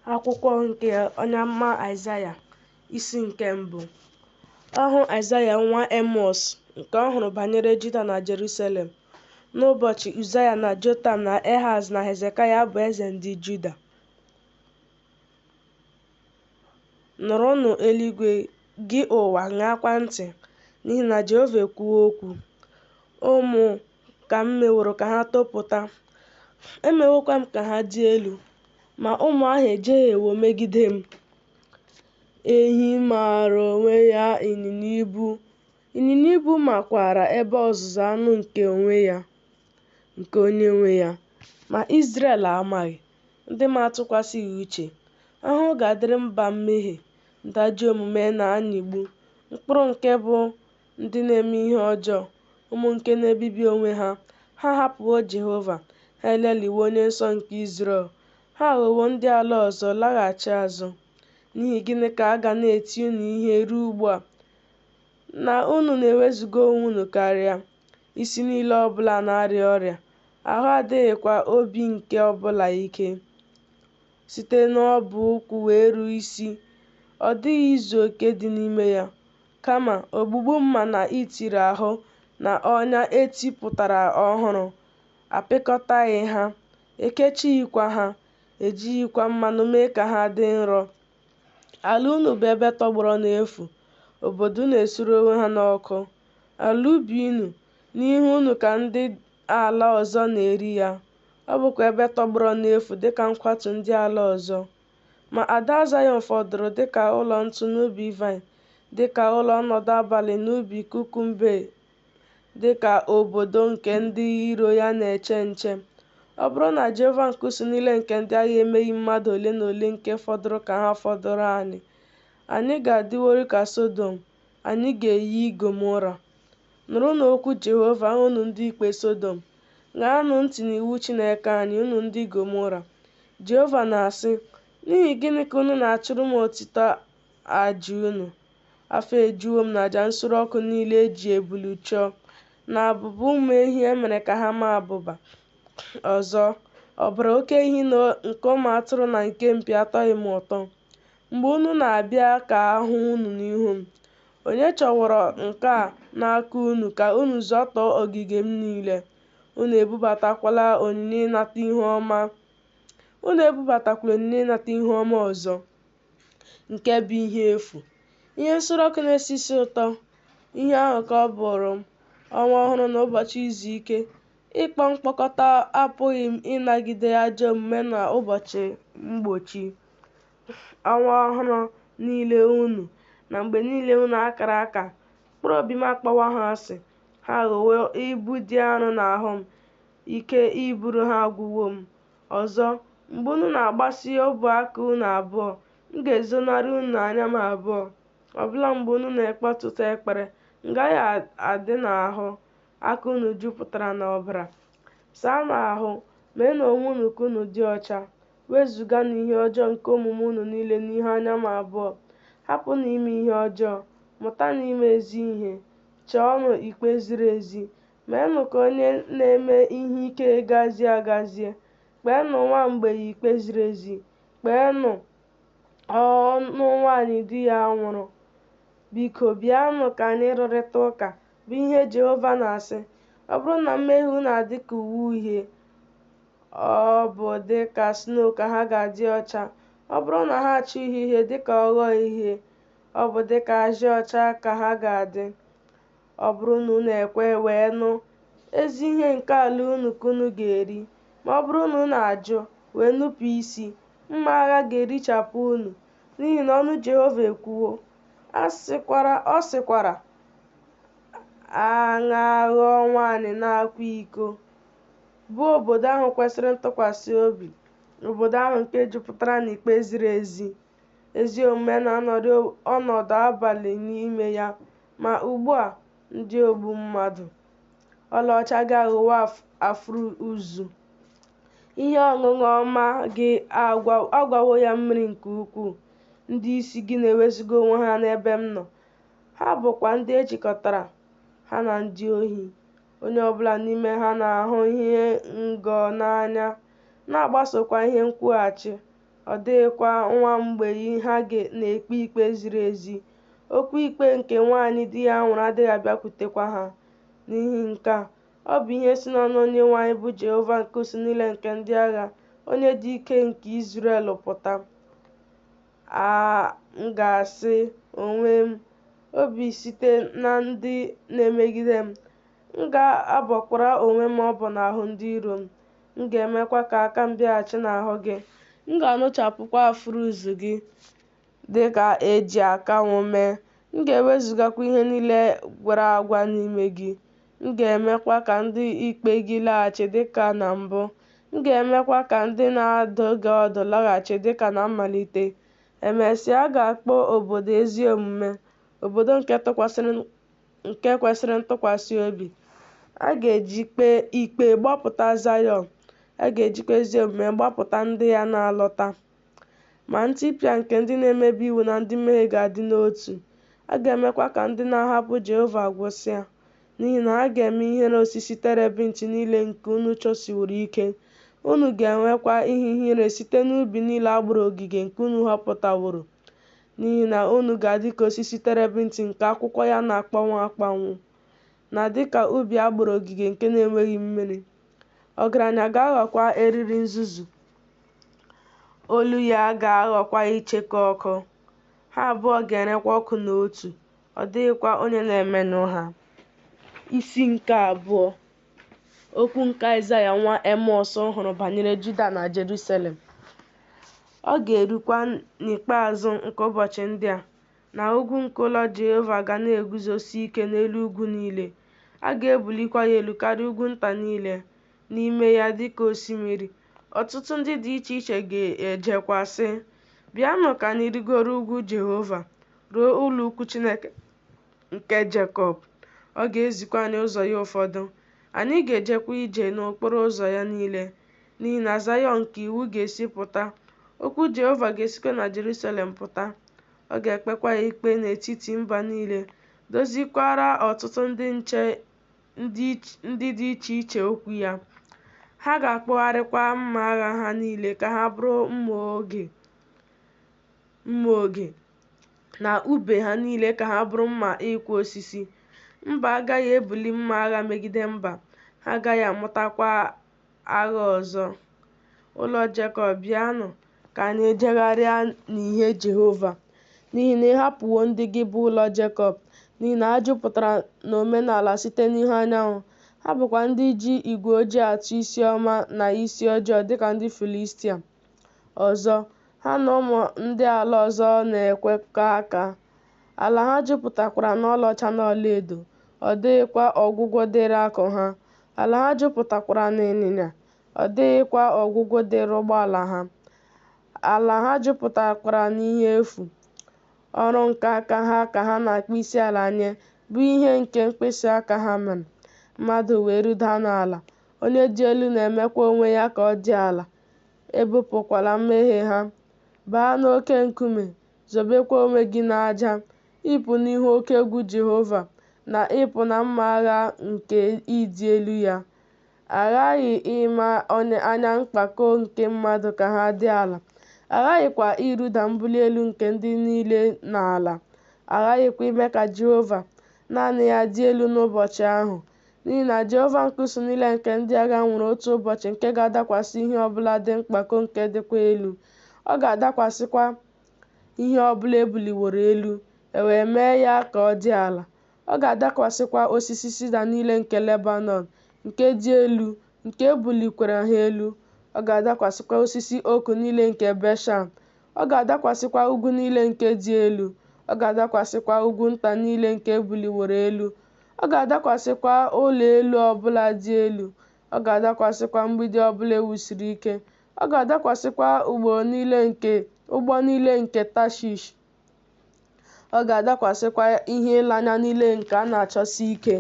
Akwụkwọ nke onye amụma Aịzaya, isi nke mbụ. Ọhụ Aịzaya nwa Emọz nke ọ hụrụ banyere Juda na Jerusalem, n'ụbọchị Uzaya na Jotam na Ehaz na Hezekaya bụ eze ndị Juda. Nụrụnụ, eluigwe, gị ụwa, ṅaakwa ntị, n'ihi na Jehova ekwuwo okwu. Ụmụ ka m meworo ka ha topụta, emewokwa m ka ha dị elu, ma ụmụ ahụ ejehiewo megide m. Ehi maara onwe ya, ịnyịnya ibu makwaara ebe ọzụzụ anụ nke onwe ya, nke onye nwe ya, ma Izrel amaghị, ndị m atụkwasịghị uche. Ahụhụ ga-adịrị mba mmehie, ndị ajọ omume na-anyịgbu, mkpụrụ nke bụ ndị na-eme ihe ọjọọ, ụmụ nke na-ebibi onwe ha. Ha ahapụwo Jehova, ha elelịwo Onye Nsọ nke Izrel. Ha aghọwo ndị ala ọzọ, laghachi azụ. N'ihi gịnị ka a ga na-eti unu ihe ruo ugbu a, na unu na-ewezuga onwe unu karịa? Isi niile ọ bụla na-arịa ọrịa, ahụ adịghịkwa obi nke ọ bụla ike. Site n'ọbụ ụkwụ wee ruo isi, ọ dịghị izu oke dị n'ime ya, kama ogbugbu mma na itiri ahụ na ọnya e tipụtara ọhụrụ, a pịkọtaghị ha, e kechighịkwa ha, e jighịkwa mmanụ mee ka ha dị nro. Ala unu bụ ebe tọgbọrọ n'efu, obodo unu esurewo ha n'ọkụ. Ala ubi unu, n'ihu unu ka ndị ala ọzọ na-eri ya, ọ bụkwa ebe tọgbọrọ n'efu dị ka nkwatu ndị ala ọzọ. Ma ada Zayọn fọdụrụ dị ka ụlọ ntu n'ubi vaịn, dị ka ụlọ ọnọdụ abalị n'ubi kukumbe, dị ka obodo nke ndị iro ya na-eche nche. Ọ bụrụ na Jehova nke usuu niile nke ndị agha emeghị mmadụ ole na ole nke fọdụrụ ka ha fọdụrụ anyị, anyị ga-adịworị ka Sọdọm, anyị ga-eyi Gọmọra. Nụrụnụ okwu Jehova, unu ndị ikpe Sọdọm, ṅaanụ ntị n'iwu Chineke anyị, unu ndị Gọmọra. Jehova na-asị, N'ihi gịnị ka unu na-achụrụ m otito aja unu? Afọ ejuwo m n'aja nsure ọkụ niile e ji ebulu chụọ, na abụba ụmụ ehi e mere ka ha maa abụba. Ọzọ, ọbara oke ehi na nke ụmụ atụrụ na nke mpi atọghị m ụtọ. Mgbe unu na-abịa ka a hụ unu n'ihu m, onye chọworo nke a n'aka unu ka unu zọtọọ ogige m niile? Unu ebubatakwala onyinye ịnata ihu ọma, unu ebubatakwala onyinye ịnata ihu ọma ọzọ, nke bụ ihe efu. Ihe nsure ọkụ na-esi isi ụtọ, ihe ahụ ka ọ bụụrụ m, ọnwa ọhụrụ na ụbọchị izu ike, ịkpọ mkpọkọta. Apụghị m ịnagide ajọ omume na ụbọchị mgbochi, ọnwa ọhụrụ niile unu, na mgbe niile unu akara aka. Mkpụrụ obi m akpọwo ha asị, ha aghọwo ibu dị arọ n'ahụ m, ike iburu ha agwụwo m. Ọzọ, mgbe unu na-agbasi ọbụ aka unu abụọ, m ga-ezonarị unu anya m abụọ. Ọbụla mgbe unu na-ekpe ọtụtụ ekpere, m gaghị adị n'ahụ. Aka unu jupụtara n'ọbara. Saanụ ahụ, meenụ onwe unu ka unu dị ọcha. Wezuganụ ihe ọjọọ nke omume unu niile n'ihu anya m abụọ. Hapụnụ ime ihe ọjọọ, mụtanụ ime ezi ihe. Chọọnụ ikpe ziri ezi, meenụ ka onye na-eme ihe ike gazie agazie. Kpeenụ nwa mgbei ikpe ziri ezi, kpeenụ ọnụ nwaanyị di ya nwụrụ. Biko, bịanụ ka anyị rụrịta ụka, bụ ihe Jehova na-asị. Ọ bụrụ na mmehie unu adị ka uwe uhie, ọ bụ dị ka snow ka ha ga-adị ọcha. Ọ bụrụ na ha acha uhie uhie dị ka ogho uhie, ọ bụ dị ka ajị ọcha ka ha ga-adị. Ọ bụrụ na unu ekwe wee nụ, ezi ihe nke ala unu ka unu ga-eri. Ma ọ bụrụ na unu ajụ wee nupụ isi, mma agha ga-erichapụ unu, n'ihi na ọnụ Jehova ekwuwo. Ọ sịkwara aṅaa ghọọ nwaanyị na-akwa iko, bụ obodo ahụ kwesịrị ntụkwasị obi, obodo ahụ nke jupụtara n'ikpe ziri ezi. Ezi omume na-anọrị ọnọdụ abalị n'ime ya, ma ugbu a, ndị ogbu mmadụ. Ọlaọcha gị aghọwo afụrụ ụzụ, ihe ọṅụṅụ ọma gị agwawo ya mmiri nke ukwuu. Ndị isi gị na-ewezuga onwe ha n'ebe m nọ, ha bụkwa ndị e jikọtara ha na ndị ohi. Onye ọ bụla n'ime ha na-ahụ ihe ngo n'anya, na-agbasokwa ihe nkwụghachi. Ọ dịghịkwa nwa mgbei ha na-ekpe ikpe ziri ezi, okwu ikpe nke nwaanyị di ya nwụrụ adịghị abịakwutekwa ha. N'ihi nke a, ọ bụ ihe si n'ọnụ Onyenwe anyị, bụ Jehova nke usuu niile nke ndị agha, Onye dị ike nke Izrel pụta. A, m ga-akasi onwe m obi site na ndị na-emegide m, m ga-abọkwara onwe m ọbọ n'ahụ ndị iro m. M ga-emekwa ka aka m bịaghachi n'ahụ gị, m ga-anụchapụkwa fruuz gị dị ka e ji akanwụ mee, m ga-ewezugakwa ihe niile gwara agwa n'ime gị. M ga-emekwa ka ndị ikpe gị laghachi dị ka na mbụ, m ga-emekwa ka ndị na-adụ gị ọdụ laghachi dị ka na mmalite. E mesịa, a ga-akpọ obodo ezi omume, obodo nke kwesịrị ntụkwasị obi. A ga-eji ikpe gbapụta Zayọn, a ga-ejikwa ezi omume gbapụta ndị ya na-alọta. Ma ntipịa nke ndị na-emebi iwu na ndị mmehie ga-adị n'otu, a ga-emekwa ka ndị na-ahapụ Jehova gwụsịa. N'ihi na ha ga-eme ihere osisi terebint niile nke unu chọsiworo ike, unu ga-enwekwa ihe ihere site n'ubi niile a gbara ogige nke unu họpụtaworo. N'ihi na unu ga-adị ka osisi terebint nke akwụkwọ ya na-akpọnwụ akpọnwụ, na dị ka ubi a gbara ogige nke na-enweghị mmiri. Ọgaranya ga-aghọkwa eriri nzuzu, olu ya ga-aghọkwa icheku ọkụ. Ha abụọ ga-erekwa ọkụ n'otu, ọ dịghịkwa onye na-emenyụ ha. Isi nke abụọ. Okwu nke Aịzaya nwa Emọs hụrụ banyere Juda na Jerusalem. Ọ ga-erukwa n'ikpeazụ nke ụbọchị ndị a, na ugwu nke ụlọ Jehova ga na-eguzosi ike n'elu ugwu niile, a ga-ebulikwa ya elu karịa ugwu nta niile, n'ime ya dị ka osimiri, ọtụtụ ndị dị iche iche ga-ejekwa, sị, Bịanụ ka anyị rịgoro ugwu Jehova, ruo ụlọ ukwu Chineke nke Jekọb, ọ ga-ezikwa anyị ụzọ ya ụfọdụ, anyị ga-ejekwa ije n'okporo ụzọ ya niile. N'ihi na Zayọn ka iwu ga-esi pụta, okwu Jehova ga-esikwa na Jerusalem pụta, ọ ga-ekpekwa ikpe n'etiti mba niile, dozikwara ọtụtụ ndị dị iche iche okwu ya. Ha ga-akpụgharịkwa mma agha ha niile ka ha bụrụ mma oge, na ube ha niile ka ha bụrụ mma ịkwa osisi. Mba agaghị ebuli mma agha megide mba, ha agaghị amụtakwa agha ọzọ. Ụlọ Jekọb, bịanụ, ka anyị jegharịa n'ìhè Jehova. N'ihi na ị hapụwo ndị gị, bụ ụlọ Jekọb, n'ihi na ha jupụtara n'omenala site n'ihu anyanwụ, ha bụkwa ndị ji igwe ojii atụ isi ọma na isi ọjọọ dịka ndị Filistia. Ọzọ, ha na ụmụ ndị ala ọzọ na-ekwekọ aka. Ala ha jupụtakwara n'ọlaọcha na ọlaedo, ọ dịghịkwa ọgwụgwụ dịrị akụ ha. Ala ha jupụtakwara n'ịnyịnya, ọ dịghịkwa ọgwụgwụ dịrị ụgbọala ha. Ala ha jupụtakwara n'ihe efu. Ọrụ nke aka ha ka ha na-akpọ isiala nye, bụ ihe nke mkpịsị aka ha mere. Mmadụ wee ruda n'ala, onye dị elu na-emekwa onwe ya ka ọ dị ala. Ebupụkwala mmehie ha. Baa n'oke nkume, zobekwa onwe gị n'aja, ịpụ n'ihu oke egwu Jehova, na ịpụ na mma agha nke ịdị elu ya. A ghaghị ime anya mpako nke mmadụ ka ha dị ala, a ghaghịkwa iruda mbuli elu nke ndị niile n'ala, a ghaghịkwa ime ka Jehova, naanị ya dị elu n'ụbọchị ahụ. N'ihi na Jehova nke usuu niile nke ndị agha nwere otu ụbọchị nke ga-adakwasị ihe ọ bụla dị mpako nke dịkwa elu, ọ ga-adakwasịkwa ihe ọ bụla e buliworo elu, e wee mee ya ka ọ dị ala. Ọ ga-adakwasịkwa osisi sida niile nke Lebanọn, nke dị elu, nke e bulikwara ha elu. Ọ ga-adakwasịkwa osisi ook niile nke Beshan. Ọ ga-adakwasịkwa ugwu niile nke dị elu. Ọ ga-adakwasịkwa ugwu nta niile nke e buliworo elu. Ọ ga-adakwasịkwa ụlọ elu ọ bụla dị elu. Ọ ga-adakwasịkwa mgbidi ọ bụla e wusiri ike. Ọ ga-adakwasịkwa ụgbọ niile nke Tashish. Ọ ga-adakwasịkwa ihe ịlanya niile nke a na-achọsi ike.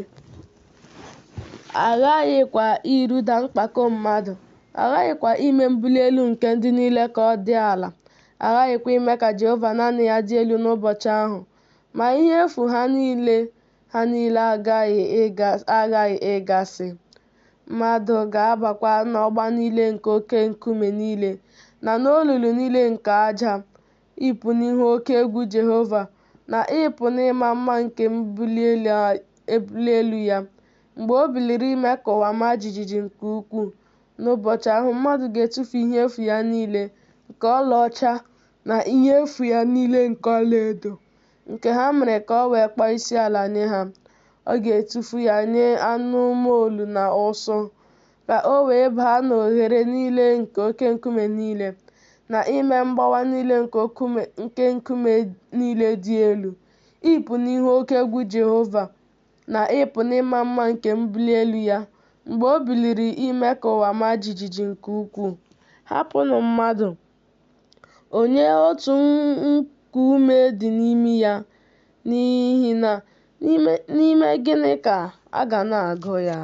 A ghaghịkwa iruda mpako mmadụ, a ghaghịkwa ime mbuli elu nke ndị niile ka ọ dị ala, a ghaghịkwa ime ka Jehova naanị ya dị elu n'ụbọchị ahụ. Ma ihe efu ha niile, ha niile aghaghị ịgasị. Mmadụ ga-abakwa n'ọgba niile nke oke nkume niile, na n'olulu nile nke aja, ịpụ n'ihu oke egwu Jehova, na ịpụ n'ịma mma nke mbuli elu ya, mgbe o biliri ime ka ụwa maa jijiji nke ukwuu. N'ụbọchị ahụ mmadụ ga-etufu ihe efu ya nile nke ọlaọcha na ihe efu ya nile nke ọlaedo, nke ha mere ka o wee kpọọ isiala nye ha, ọ ga-etufu ya nye anụ molu na ụsụ, ka o wee baa n'oghere nile nke oke nkume nile, na ime mgbawa nile nke nkume nile dị elu, ịpụ n'ihu oke egwu Jehova, na ịpụ n'ịma mma nke mbuli elu ya, mgbe o biliri ime ka ụwa maa jijiji nke ukwuu. Hapụnụ mmadụ, onye otu nkuume dị n'imi ya, n'ihi na n'ime gịnị ka a ga na-agụ ya?